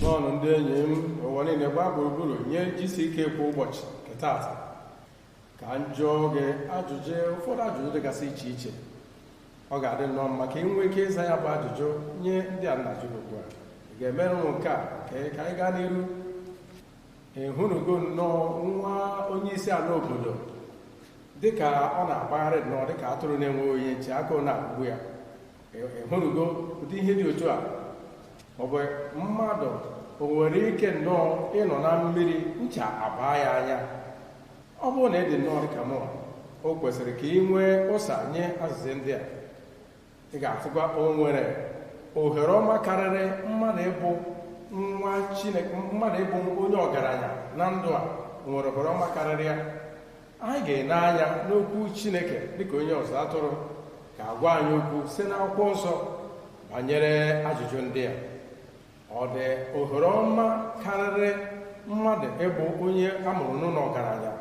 N'ọnụ ndị enyi m ụwa niile gbaa gburugburu nye jisi ike kwa ụbọchị nke taata, ka m jụọ gị ajụjụ, ụfọdụ ajụjụ dịgasị iche iche. Ọ ga-adị nnọọ mma ka ị nwee ike ịza ya bụ ajụjụ nye ndị a nna jụrụ ugbu a. Ị ga-emerụ m nke a ka anyị gaa n'iru. Ị hụnugo nnọọ nwa onye isi ala obodo dịka ọ na-agbagharị nnọọ dịka atụrụ na-enweghị onye nche, agụụ na-agụgbu ya. Ị hụnugo ụdị ihe dị otu a? Ọ bụ mmadụ o nwere ike nnọọ ịnọ na mmiri ncha abaa ya anya? Ọ bụrụ na ị dị nnọọ dịka mụ, o kwesịrị ka ị nwee ụsa nye azịza ndị a. Ị ga-afụkwa o nwere ohere ọma karịrị mmadụ ịbụ nwa Chineke, mmadụ ịbụ onye ọgaranya na ndụ a. Nwere ohere ọma karịrị ya. Anyị ga-ene anya n'okwu Chineke dịka onye ọzọ atụrụ ga-agwa anyị okwu site n'akwụkwọ nsọ banyere ajụjụ ndị a. Ọ dị ohere ọma karịrị mmadụ ịbụ onye a mụrụ n'ụlọ ọgaranya?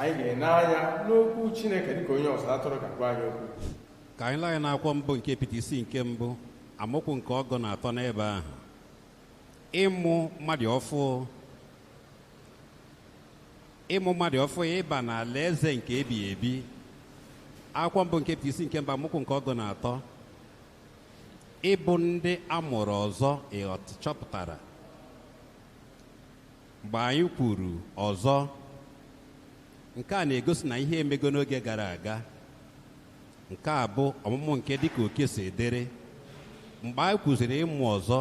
Anyị ga-ene anya n'okwu Chineke dịka onye ọzọ atụrụ ga-agwa anyị okwu. Ka anyị lee anya n'akwụkwọ mbụ nke Pita isi nke mbụ, amaokwu nke ọgụ na atọ n'ebe ahụ. Ịmụ mmadụ ọfụ, ịmụ mmadụ ọfụ ịba n'ala eze nke ebighị ebi. Akwụkwọ mbụ nke Pita isi nke mbụ, amaokwu nke ọgụ na atọ. Ịbụ ndị a mụrụ ọzọ, chọpụtara mgbe anyị kwuru ọzọ, nke a na-egosi na ihe emego n'oge gara aga. Nke a bụ ọmụmụ nke dịka oke si dịrị. Mgbe anyị kwuziri ịmụ ọzọ,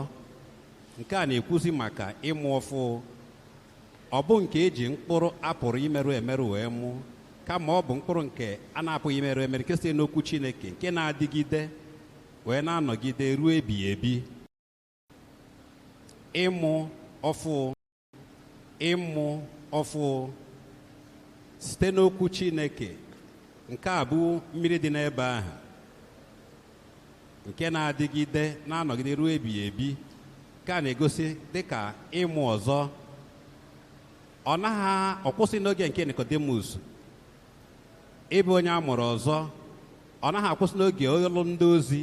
nke a na-ekwuzi maka ịmụ ọfụ. Ọ bụ nke eji mkpụrụ apụrụ imerụ emerụ wee mụ, kama ọ bụ mkpụrụ nke a na-apụghị imerụ emerụ, nke site n'okwu Chineke nke na-adịgide wee na-anọgide ruo ebighị ebi. Ịmụ ọfụ, ịmụ ọfụ site n'okwu Chineke. Nke a bụ mmiri dị n'ebe ahụ nke na-adịgide na-anọgide ruo ebighị ebi. Nke a na-egosi dịka ịmụ ọzọ ọ naghị ọkwụsị n'oge nke Nicodemus. Ịbụ onye a mụrụ ọzọ ọ naghị akwụsị n'oge ọlụ ndị ozi.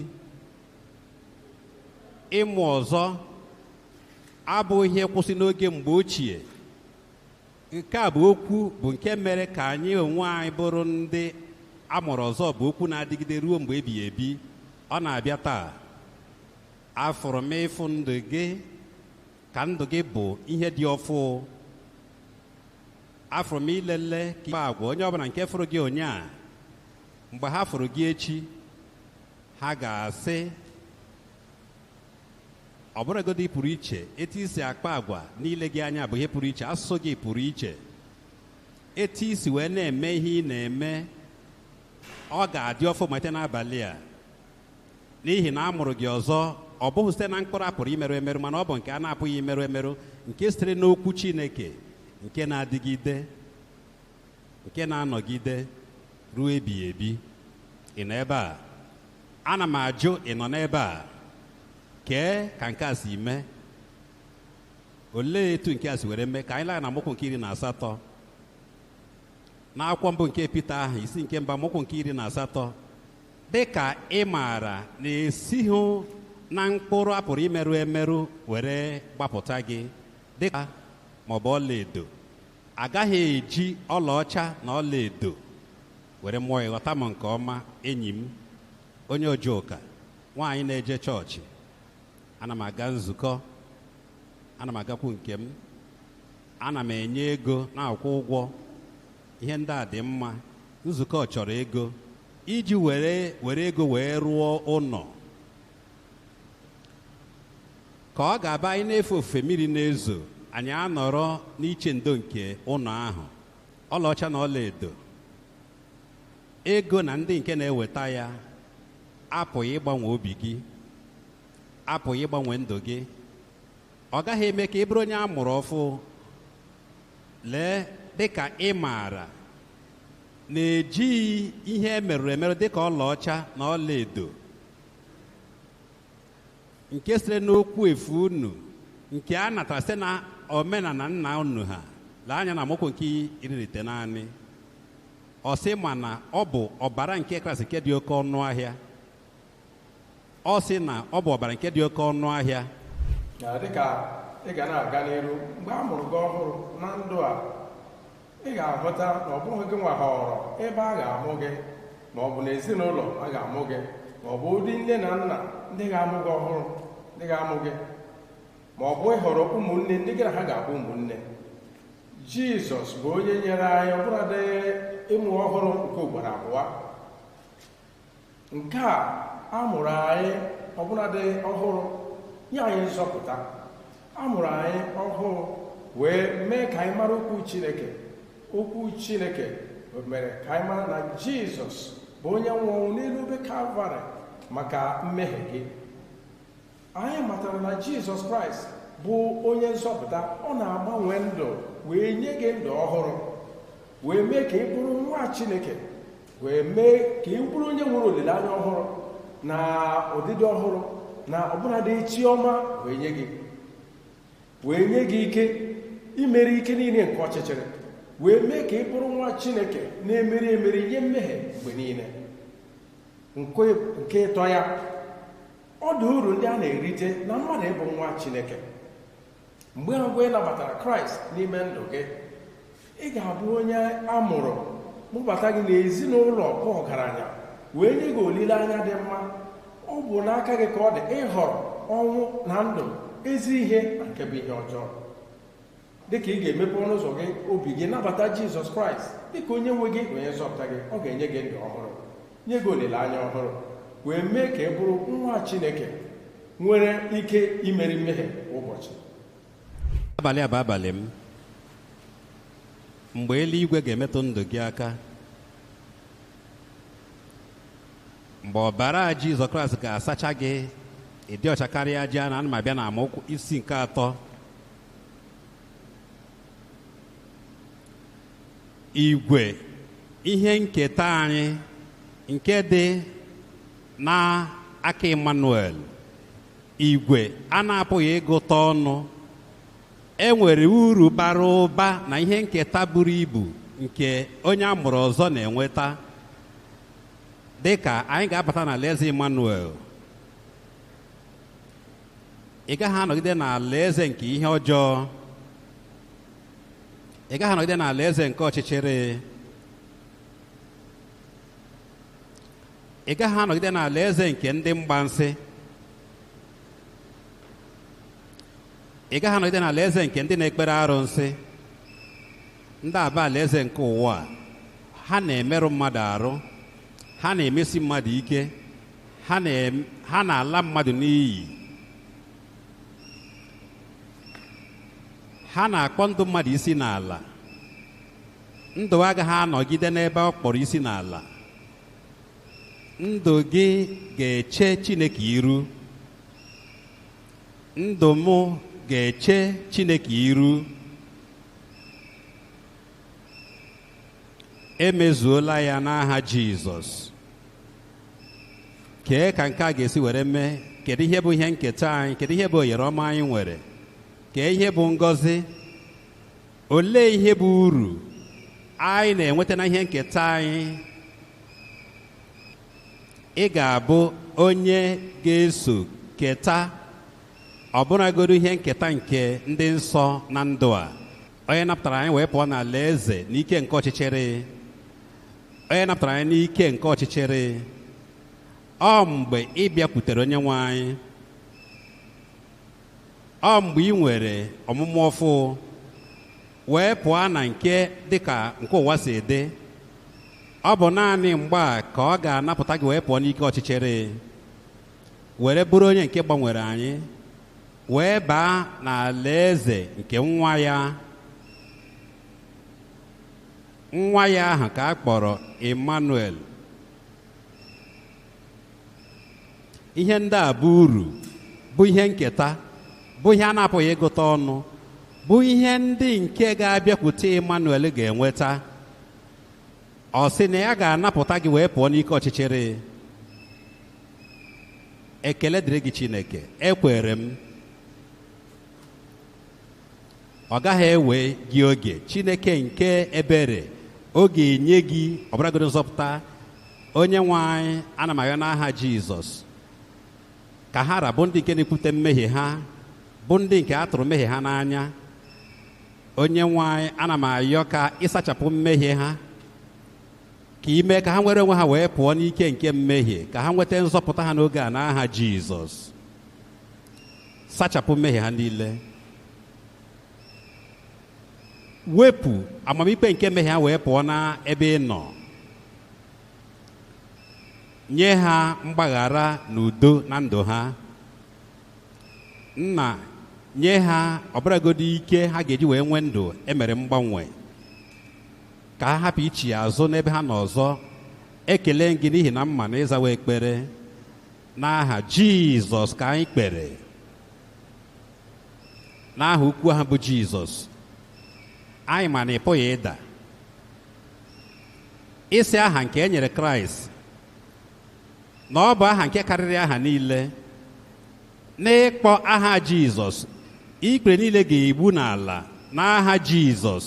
Ịmụ ọzọ abụghị ihe kwụsị n'oge mgbe ochie. Nke a bụ okwu bụ nke mere ka anyị onwe anyị bụrụ ndị a mụrụ ọzọ, bụ okwu na-adịgide ruo mgbe ebighị ebi. Ọ na-abịa taa. Afụrụ m ịfụ ndụ gị ka ndụ gị bụ ihe dị ọfụ. Afụrụ m ilele ka agwa onye ọbụla nke fụrụ gị ụnyaa, mgbe ha fụrụ gị echi, ha ga-asị ọ bụrụgodị pụrụ iche. Etu isi akpa agwa n'ile gị anya bụ ihe pụrụ iche. Asụsụ gị pụrụ iche. Etu isi wee na-eme ihe ị na-eme, ọ ga-adị ọfụ malite n'abalị a, n'ihi na a mụrụ gị ọzọ. Ọ bụghị site na mkpụrụ a pụrụ imerụ emerụ, mana ọ bụ nke a na-apụghị imerụ emerụ, nke sitere n'okwu Chineke nke na-adịgide, nke na-anọgide ruo ebighị ebi. Ị nọ ebe a? Ana m ajụ, ị nọ n'ebe a? Kee ka nke a si mee? Olee etu nke a si were mee? Ka anyị laa na amaokwu nke 18 n'akwụkwọ mbụ nke Pita ahụ, isi nke mbụ, amaokwu nke 18. Dịka ị maara na-esighị na mkpụrụ a pụrụ imerụ emerụ were gbapụta gị, dịka maọbụ ọlaedo, agaghị eji ọlaọcha na ọlaedo were mụọ. Ịghọta m nke ọma, enyi m, onye ojiụka, nwaanyị na-eje chọọchị. Ana m aga nzukọ, ana m agakwu nke m, ana m enye ego, na-akwụ ụgwọ. Ihe ndị a dị mma. Nzukọ chọrọ ego iji were ego wee rụọ ụlọ ka ọ ga-aba anyị na-efe ofufe mmiri na-ezo, anyị anọrọ n'iche ndo nke ụlọ ahụ. Ọlaọcha na ọlaedo, ego na ndị nke na-eweta ya apụghị ịgbanwe obi gị, apụghị ịgbanwe ndụ gị. Ọ gaghị eme ka ị bụrụ onye a mụrụ ọfụ. Lee, dịka ị maara na-ejighị ihe emerụrụ emerụ dịka ọlaọcha na ọlaedo nke sitere n'okwu efu unu nke a natara site na omenala nna unu ha. Lee anya na amaokwu nke 19. Ọ sị mana ọ bụ ọbara nke Kraịst nke dị oke ọnụ ahịa. Ọ sị na ọ bụ ọbara nke dị oke ọnụ ahịa. Na dịka Ị ga na-aga n'iru mgbe a mụrụ gị ọhụrụ na ndụ a. Ị ga-aghọta na ọ bụghị gị nwa họrọ ebe a ga-amụ gị, ma ọ bụ n'ezinụlọ a ga-amụ gị, ma ọ bụ ụdị nne na nna ndị ga-amụ gị ọhụrụ, ndị ga-amụ gị, ma ọ bụ ịhọrọ ụmụnne ndị gị na ha ga-abụ ụmụnne. Jizọs bụ onye nyere anyị ọbụladị ịmụ ọhụrụ nke ugboro abụọ. Nke a a mụrụ anyị ọbụladị ọhụrụ nye anyị nzọpụta. A mụrụ anyị ọhụrụ wee mee ka anyị mara okwu Chineke. Okwu Chineke mere ka anyị mara na Jizọs bụ onye nwụrụ n'elu obe Kalvarị maka mmehie gị. Anyị matara na Jizọs Kraịst bụ onye nzọpụta. Ọ na-agbanwe ndụ wee nye gị ndụ ọhụrụ, wee mee ka ị bụrụ nwa Chineke, wee mee ka ị bụrụ onye nwere olileanya ọhụrụ na ụdịdị ọhụrụ na ọbụladị chi ọma wee nye gị, wee nye gị ike imeri ike niile nke ọchịchịrị, wee mee ka ị bụrụ nwa Chineke na-emeri emeri nye mmehie mgbe niile. Nke ịtọ ya, ọ dị uru ndị a na-erite na mmadụ ịbụ nwa Chineke. Mgbe mbụ ị nabatara Kraịst n'ime ndụ gị, ị ga-abụ onye a mụrụ mụbata gị n'ezinụlọ bụ ọgaranya, wee nye gị olileanya dị mma. Ọ bụ n'aka gị ka ọ dị ịhọrọ ọnwụ na ndụ, ezi ihe na nke bụ ihe ọjọọ. Dịka ị ga-emepe ọnụ ụzọ gị, obi gị, nabata Jizọs Kraịst dịka onye nwe gị na onye nzọpụta gị, ọ ga-enye gị ndụ ọhụrụ, nye gị olileanya ọhụrụ, wee mee ka ị bụrụ nwa Chineke nwere ike imeri mmehie kwa ụbọchị. Abalị a bụ abalị m mgbe eluigwe ga-emetụ ndụ gị aka, mgbe ọbara Jizọs Kraịst ga-asacha gị ịdị ọcha karịa aja. Na ana m abịa na amaokwu isi nke 3. Igwe ihe nketa anyị nke dị n'aka Emmanuel, igwe a na-apụghị ịgụta ọnụ. E nwere uru bara ụba na ihe nketa buru ibu nke onye a mụrụ ọzọ na-enweta dịka anyị ga-abata n'alaeze Emmanuel. Ị gaghị anọgide n'alaeze nke ihe ọjọọ, ị gaghị anọgide n'alaeze nke ọchịchịrị, ị gaghị anọgide n'alaeze nke ndị mgbansị, ị gaghị anọgide n'alaeze nke ndị na-ekpere arụnsị. Ndị aba alaeze nke ụwa ha na-emerụ mmadụ arụ, ha na-emesi mmadụ ike, ha na-ala mmadụ n'iyi, ha na-akpọ ndụ mmadụ isi n'ala. Ndụ agaghị anọgide n'ebe ọ kpọrọ isi n'ala. Ndụ gị ga-eche Chineke iru. Ndụ mụ ga-eche Chineke iru. Emezuola ya n'aha Jizọs. Kee ka nke a ga-esi were mee? Kedu ihe bụ ihe nketa anyị? Kedu ihe bụ oyere ọma anyị nwere? Kee ihe bụ ngọzi? Olee ihe bụ uru anyị na-enweta na ihe nketa anyị? Ị ga-abụ onye ga-eso keta ọbụnagoro ihe nketa nke ndị nsọ na ndụ a. Onye napụtara anyị wee pụọ n'ala eze n'ike nke ọchịchịrị, onye napụtara anyị n'ike nke ọchịchịrị. Ọ mgbe ị bịakwutere onye nwe anyị, ọ mgbe ị nwere ọmụmụ ọfụ wee pụọ na nke dịka nke ụwa si dị, ọ bụ naanị mgbe a ka ọ ga-anapụta gị wee pụọ n'ike ọchịchịrị, were bụrụ onye nke gbanwere anyị wee baa n'alaeze nke nwa ya. Nwa ya ahụ ka a kpọrọ Emmanuel. Ihe ndị a bụ uru, bụ ihe nketa, bụ ihe a na-apụghị ịgụta ọnụ, bụ ihe ndị nke ga-abịakwute Emmanuel ga-enweta. Ọ sị na ya ga-anapụta gị wee pụọ n'ike ọchịchịrị. Ekele dịrị gị Chineke, ekwere m. Ọ gaghị ewe gị oge. Chineke nke ebere, ọ ga-enye gị ọbụlagodi nzọpụta. Onye nwe anyị, ana m arịọ n'aha Jizọs ka ha rabụ ndị nke na-ekwute mmehie ha, Bụ ndị nke a tụrụ mmehie ha n'anya. Onye nwe anyị, ana m ayọ ka ịsachapụ mmehie ha, ka ime ka ha nwere onwe ha wee pụọ n'ike nke mmehie, ka ha nweta nzọpụta ha n'oge a n'aha Jizọs. Sachapụ mmehie ha niile, wepụ amamikpe nke mmehie ha wee pụọ n'ebe ị nọ, nye ha mgbaghara na udo na ndụ ha. Nna, nye ha ọbụragodi ike ha ga-eji wee nwee ndụ emere mgbanwe, ka ha hapụ ichi azụ n'ebe ha nọ ọzọ. Ekele gị n'ihi na mma na ịzawa ekpere. N'aha Jizọs ka anyị kpere, n'aha ukwu ahụ bụ Jizọs. Anyị ma na ị pụghị ịda. Ịsị aha nke e nyere Kraịst na ọ bụ aha nke karịrị aha niile. N'ịkpọ aha Jizọs, ikpere niile ga-egbu n'ala n'aha Jizọs.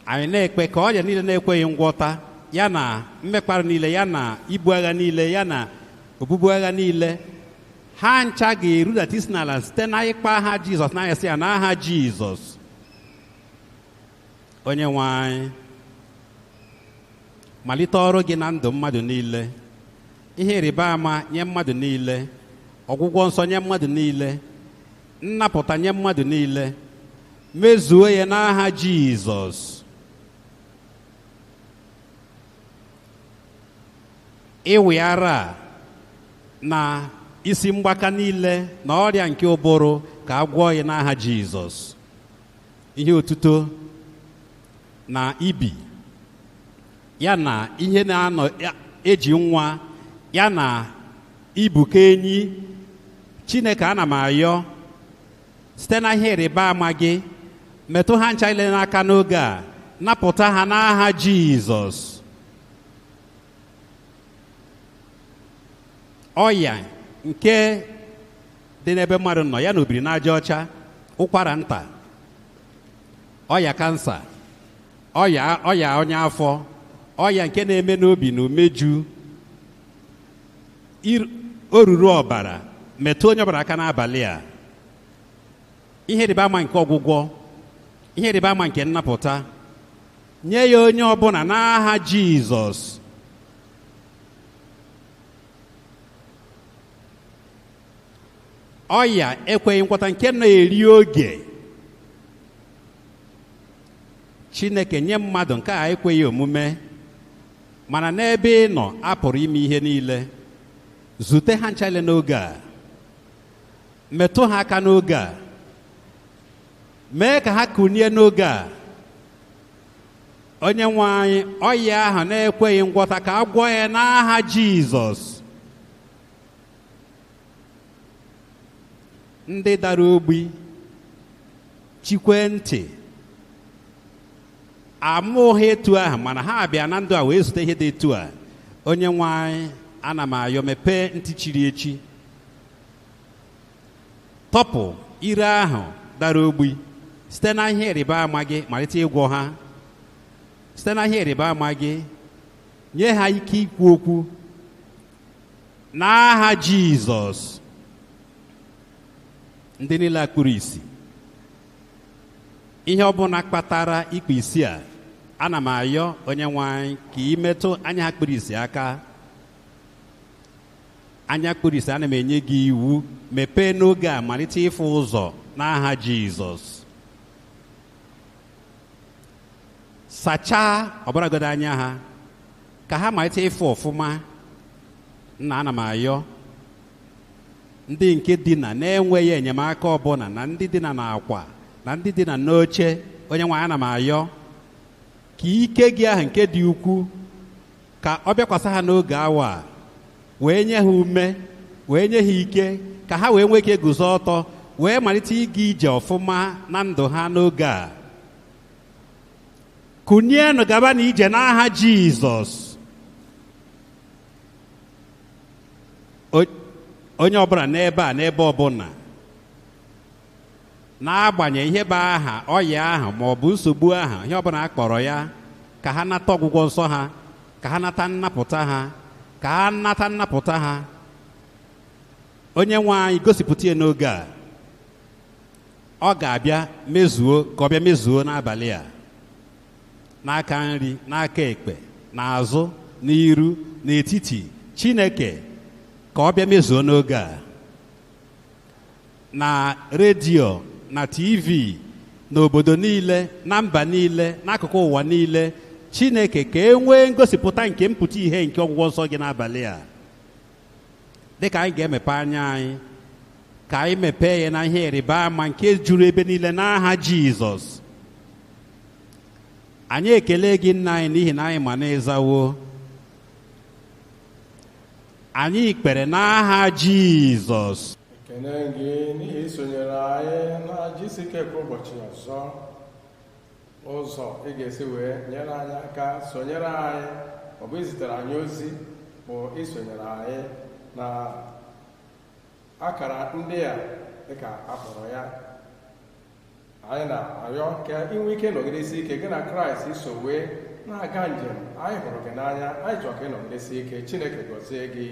Anyị na-ekpe ka ọrịa niile na-ekweghị ngwọta, ya na mmekparụ niile, ya na ibu agha niile, ya na obubu agha niile, ha ncha ga-erudata isi n'ala site na ịkpọ aha Jizọs, n'anya sị ya n'aha Jizọs. Onye nwe anyị, malite ọrụ gị na ndụ mmadụ niile, ihe ịrịba ama nye mmadụ niile, ọgwụgwọ nsọ nye mmadụ niile, nnapụta nye mmadụ niile, mezuo ya n'aha Jizọs. Ịwị ara na isi mgbaka niile na ọrịa nke ụbụrụ ka a gwọọ ya n'aha Jizọs. Ihe otuto na ibi ya na ihe na-anọ eji nwa ya na ibuka enyi, Chineke ana m ayọ site na ihe ịrịba ama gị, metụ ha ncha ile n'aka n'oge a, napụta ha n'aha Jizọs. Ọya nke dị n'ebe mmadụ nọ ya na obiri n'aja ọcha, ụkwara nta, ọya kansa, ọya ọnya afọ, ọya nke na-eme n'obi na umeju, oruru ọbara, metụ onye ọbara aka n'abalị a. Ihe ịrịba ama nke ọgwụgwọ, ihe ịrịba ama nke nnapụta, nye ya onye ọbụla n'aha Jizọs. Ọya ekweghị nkwọta nke na-eri oge, Chineke nye mmadụ nke a ekweghị omume, mana n'ebe ị nọ a pụrụ ime ihe niile. Zute ha ncha n'oge a, metụ ha aka n'oge a, mee ka ha kunie n'oge a. Onye nwe anyị, ọya ahụ na-ekweghị ngwọta ka a gwọọ ya n'aha Jizọs. Ndị dara ogbi, chikwe ntị, amụghị etu ahụ, mana ha abịa na ndụ a wee zute ihe dị etu a. Onye nwe anyị, ana m ayọ, mepee ntị chiri echi, tọpụ ire ahụ dara ogbi site na ihe ịrịba ama gị, malite ịgwọ ha site na ihe ịrịba ama gị, nye ha ike ikwu okwu n'aha Jizọs. Ndị niile kpuru isi, ihe ọbụla kpatara ikpu isi a, ana m ayọ onye nwe anyị ka ị metụ anya ha kpuru isi aka. Anya kpuru isi, ana m enye gị iwu, mepee n'oge a, malite ịfụ ụzọ n'aha Jizọs. Sachaa ọbụragodi anya ha ka ha malite ịfụ ọfụma. Nna, ana m ayọ ndị nke dina na-enweghị enyemaka ọbụla, na ndị dina n'akwa, na ndị dina n'oche, onye nwe anyị, ana m ayọ ka ike gị ahụ nke dị ukwu ka ọ bịakwasị ha n'oge awa a, wee nye ha ume, wee nye ha ike, ka ha wee nwee ike guzo ọtọ, wee malite ịga ije ọfụma na ndụ ha n'oge a. Kụnyenụ gaba na ije n'aha Jizọs. Onye ọbụla n'ebe a, n'ebe ọbụla, n'agbanyeghị ihe bụ aha ọya ahụ ma ọ bụ nsogbu ahụ, ihe ọbụla a kpọrọ ya, ka ha nata ọgwụgwọ nsọ ha, ka ha nata nnapụta ha, ka ha nata nnapụta ha. Onye nwe anyị gosipụta ya n'oge a. Ọ ga-abịa mezuo, ka ọ bịa mezuo n'abalị a, n'aka nri, n'aka ekpe, n'azụ, n'iru, n'etiti. Chineke, ka ọ bịa mezuo n'oge a, na redio, na TV, n'obodo niile, na mba niile, n'akụkụ ụwa niile. Chineke, ka e nwee ngosipụta nke mpụta ihe nke ọgwụgwọ nsọ gị n'abalị a. Dịka anyị ga-emepe anya anyị, ka anyị mepee ya na ihe ịrịba ama nke juru ebe niile n'aha Jizọs. Anyị ekele gị, nna anyị, n'ihi na anyị ma na ịzawo. Anyị kpere n'aha Jizọs. Ekene gị n'ihi isonyere anyị na GCK kwa ụbọchị ọzọ. Ụzọ ị ga-esi wee nyere anyị aka sonyere anyị, ọ bụ izitere anyị ozi, bụ isonyere anyị na akara ndị a dịka akpọrọ ya. Anyị na-arịọ ka ị nwee ike nọgidesi ike gị na Kraịst iso wee na-aga njem. Anyị hụrụ gị n'anya, anyị chọrọ ka ị nọgidesi ike. Chineke gọzie gị.